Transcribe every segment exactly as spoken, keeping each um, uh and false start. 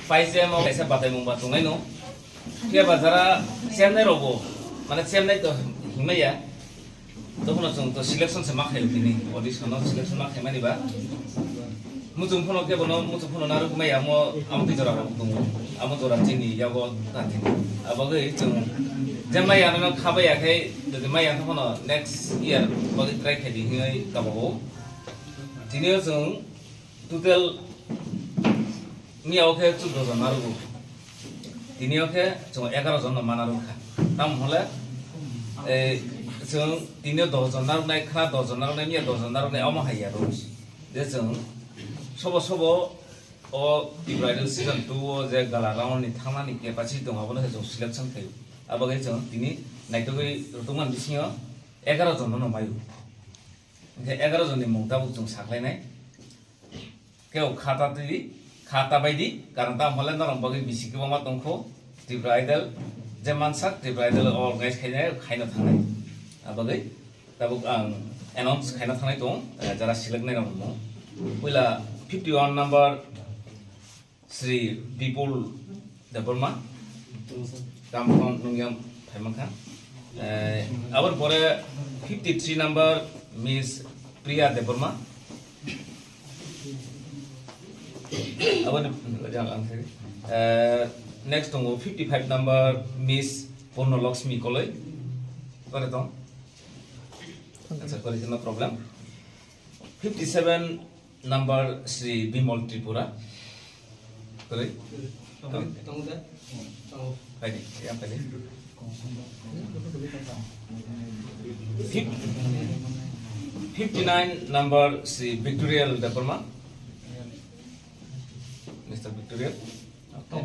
Paise mo kaisa batai mung ba tongnai no. Phiya ba jara chennai rogo, mane chennai to himaya. Tokhono chwng to selection se ma khayo tini, audition no selection ma khaimani ba. Muchung phono kebono, muchung phono narwk maya amo, amo twi jora rok tongo. Amo jora chini yago ta tini. Abagwi chwng je maya no khabai ya khai, jodi maya no phono next year bagwi try khai di hinwi kabago. Tini o chwng total miya o khe chuddo jon narwgo. Tini o khe chwng egaroh jon no ma narwk kha. Tamo hole, eh, chwng tini o dos jon narwknai, khna dos jon narwknai, miya dos jon narwknai, omo hai ya rw. Je chwng sobo sobo o Tripura Idol season two o je gala round ni thangnani capacity tongo, abono khe chwng selection khaio. Abagwi chwng tini naitugwi rwtwkmani bisingo egaroh jon no maio. Hwnkhe egaroh jonni mung tabuk chwng saklainai. Kebo khata twi, khata bai di, karon tamo hole norok bagwi bisi kwbangma tongkho, Tripura Idol, je mansak Tripura Idol organize khainai, khaina thangnai. Abagwi tabuk ang announce khaina thangnai tong, eh, jara select nai rok mung. Puila fifty one number Shri Bipul Debbarma, Kamkhon Nungyam phaimangkha. Eh, aboni pore fifty three number Miss Priya Debbarma. Aboni, eh, next tongo fifty five number Miss Purna Lakshmi Koloi. Kore tong? Acha, kore no problem. Fifty seven number Shri Bimal Tripura. Kore? Tong, tong da? Tong. Phaidi, yang phaidi. Fif-, fifty nine number Shri Victorial Debbarma. Mister Victorial. Okay.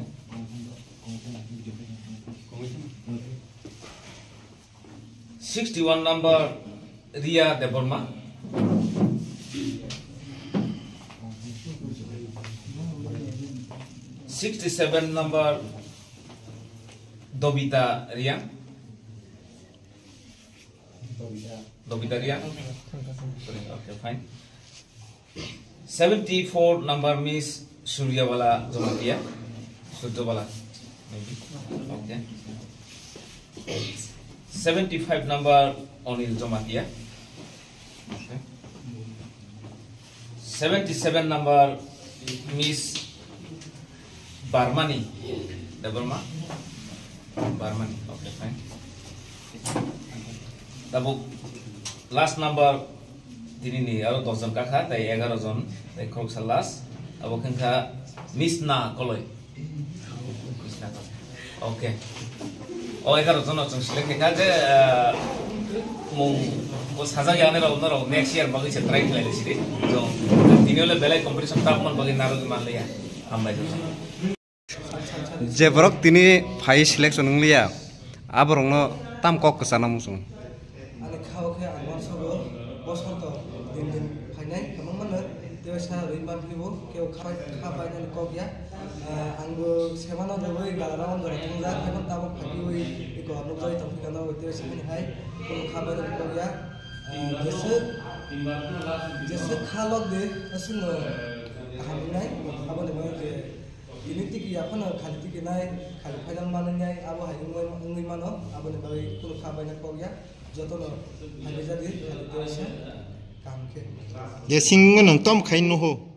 Sixty one number Ria Debbarma. Sixty seven number Dobita Riang. Dobita Riang. Okay, fine. Seventy four number Miss Suryabala Jamatia. Suryabala, maybe. Okay. Seventy five number Anil Jamatia. Okay. Seventy seven number Miss Barmani. Debbarma? Barmani. Okay, fine. Tabuk last number, tini ni aro dos jon kakha, tai egaroh jon, tai khoroksa last. Abo khe wngkha Miss Na Koloi. Miss Na Koloi. Okay. O egaroh jon no chwng select khaikha je, ah, mung bo sajak ya, norok, norok next year bagwi se try khlai sidi. Chwng tini ole belai competition ta mon bagwi narwgwi manliya. Hambai jok. Je borok tini phai selection wngliya, aborokno tam kok kwchana muchung. Ani kha o khe ang uansugo, bosonto din din phainai kwbangma no, tei sa rwi manphibo, kebo kha, kha bainani kok ya. Ah, ang bo semano rwui gala round jora thwngjak, haikhe tabuk phaiwi eko nukjagwi tongphikha no, tei sa hai, kebo kha bainani kok ya. Ah, jeswk, jeswk kha lok di, aswkno kaham wngnai, aboni bagwi je Tini tiki ya phano khali tiki nai, khali phainang manwi nai, abo hai wngwi, wngwi mano, aboni bagwi kunu kha baina kok ya, jotono phainai jadi, khali tei sa kaham khe. Ya sing nwng tom khai nuho.